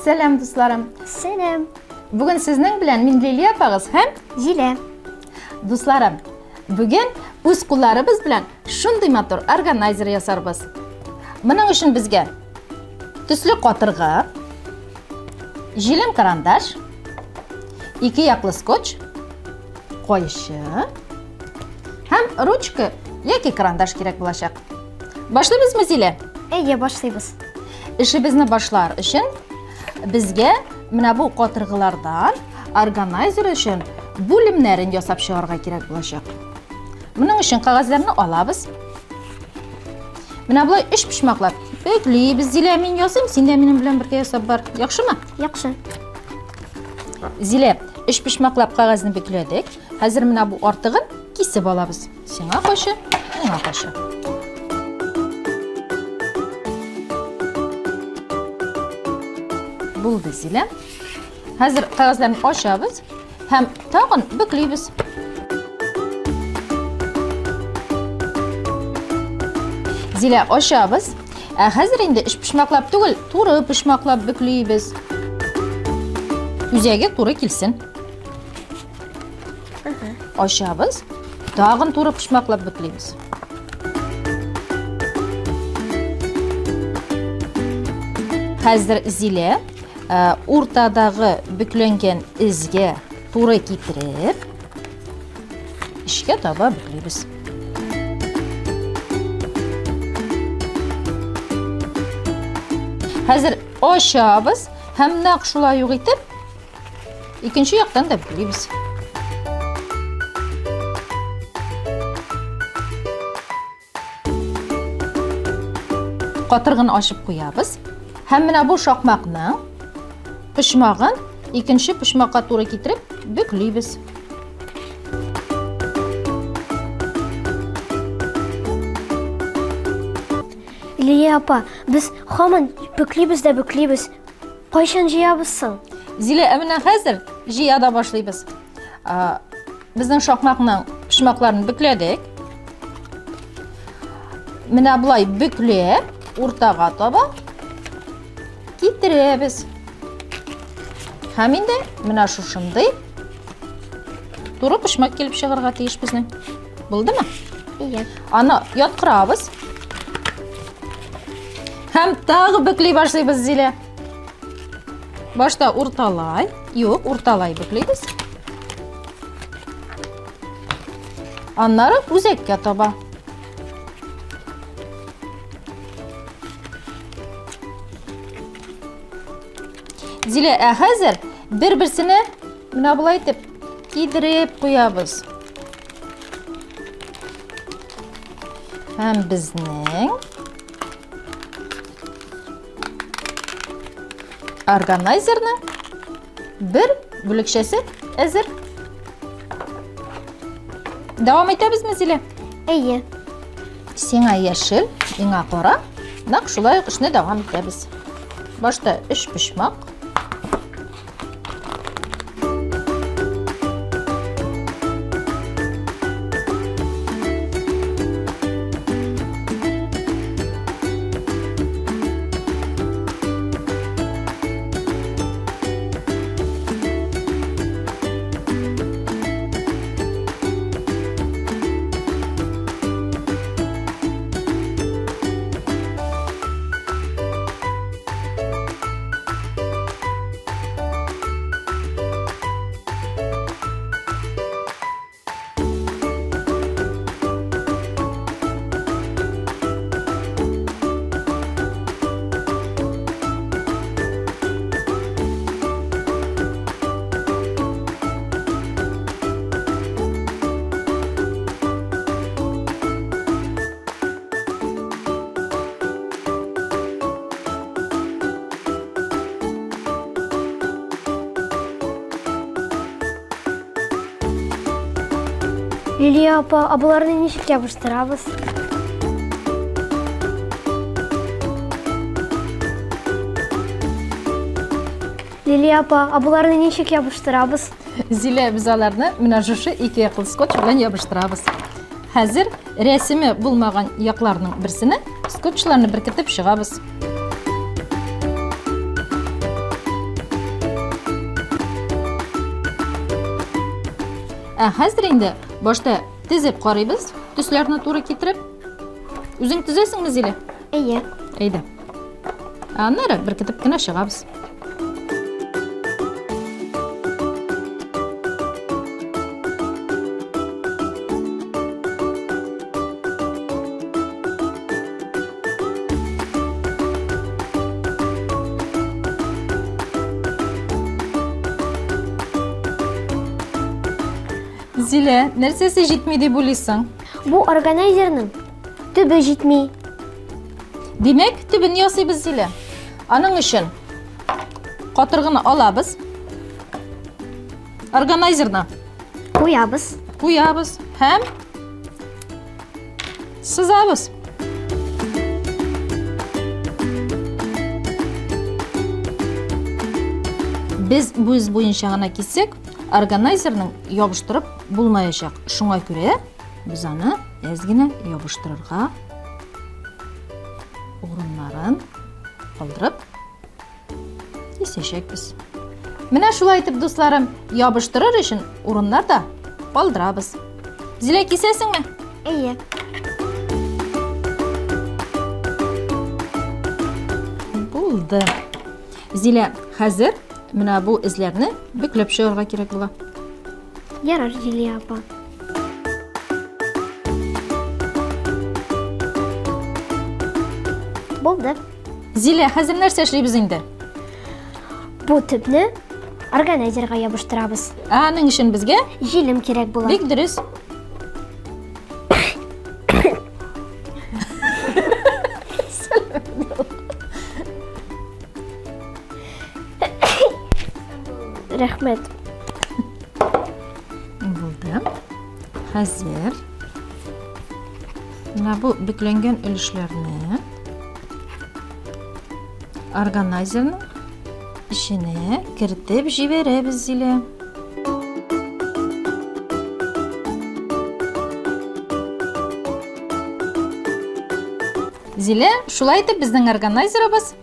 Сәлам, дусларым. Сәлам. Бүген сезнең белән мин Лилия апагыз һәм Зилә. Дусларым, бүген үз кулларыбыз белән шундый матур органайзер ясарбыз. Моның өчен безгә төсле катыргы, җилем карандаш, ике яклы скотч, кайчы һәм ручка яки карандаш кирәк булачак. Башлыйбызмы, Зилә? Әйе, башлыйбыз. Эшебезне башлар өчен безгә менә бу катыргылардан органайзер өчен бүлемнәрен ясап чыгарга кирәк булачак. Моның өчен кәгазьләрне алабыз. Менә болай өч почмаклап бөклибез. Зилә, мин ясыйм, син дә минем белән бергә ясап бар. Яхшымы? Яхшы. Зилә, өч почмаклап кәгазьне бөкләдек. Хәзер менә бу артыгын кисеп алабыз. Сиңа кайчы, миңа кайчы. Булды, Зилә. Хәзер кәгазьләрне ачабыз һәм тагын бөклибез. Зилә, ачабыз. Ә хәзер инде өчпочмаклап түгел, туры почмаклап бөклибез. Үзәге туры килсен. Ачабыз. Тагын туры почмаклап бөклибез. Хәзер Зилә э, уртадагы бөкләнгән эзгә туры китереп, эчкә таба бөклибез. Хәзер ачабыз һәм нәкъ шулай ук итеп Икенче яктан да бөклибез. Катыргын ачып куябыз. Һәм менә бу шакмакның почмагын икенче почмакка туры китереп бөклибез. Лилия апа, без һаман бөклибез дә бөклибез. Кайчан җыябыз соң? Зилә, ә менә хәзер җыя да башлыйбыз. Безнең шакмакның почмакларын бөкләдек. Менә болай бөкләп, уртага таба китерәбез. Һәм инде менә шушындый туры почмак килеп чыгарга тиеш безнең. Булдымы? Иә. Аны яткырабыз. Һәм тагы бөкли башлыйбыз, Зилә. Башта урталай, юк, урталай бөклибез. Аннары үзәккә таба. Зилә, ә хәзер бер-берсенә менә болай итеп кидереп куябыз. Һәм безнең органайзерның бер бүлекчәсе әзер. Дәвам итәбезме, Зилә? Әйе. Сиңа яшел, миңа кара. Нәкъ шулай ук эшне дәвам итәбез. Башта өч почмак. Лилия апа, а боларны ничек ябыштырабыз? Лилия апа, а боларны ничек ябыштырабыз? Зилә, без аларны менә шушы ике яклы скотч белән ябыштырабыз. Хәзер рәсеме булмаган якларның берсенә скотчларны беркетеп чыгабыз. Ә хәзер инде башта тезеп карыйбыз, төсләрне туры китереп. Үзең төзәсеңме, Зилә? Әйе. Әйдә. Ә аннары беркетеп кенә чыгабыз. Зилә, нәрсәсе җитми дип уйлыйсың? Бу органайзерның төбе җитми. Димәк, төбен ясыйбыз, Зилә. Аның өчен катыргыны алабыз. Органайзерны куябыз. Куябыз һәм Сызабыз. Без бу эз буенча гына киссәк, органайзерның ябыштырып булмаячак. Шуңа күрә без аны әз генә ябыштырырга урыннарын калдырып Кисәчәкбез. Менә шулай итеп, дусларым, ябыштырыр өчен урыннар да калдырабыз. Зилә, кисәсеңме? Әйе. Булды. Зилә, хәзер менә бу эзләрне бөкләп чыгарга кирәк була. Ярар, Зилә апа. Булды. Зилә, хәзер нәрсә эшлибез инде? Бу төпне органайзерга ябыштырабыз. Ә аның өчен безгә җилем кирәк була. Бик дөрес. Рәхмәт. Булды. Хәзер менә бу бөкләнгән өлешләрне Органайзерның эченә кертеп җибәрәбез, Зилә. Зилә, шулай итеп безнең органайзерыбыз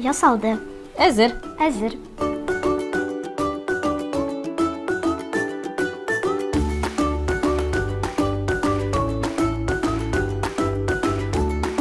ясалды. Әзер. Әзер.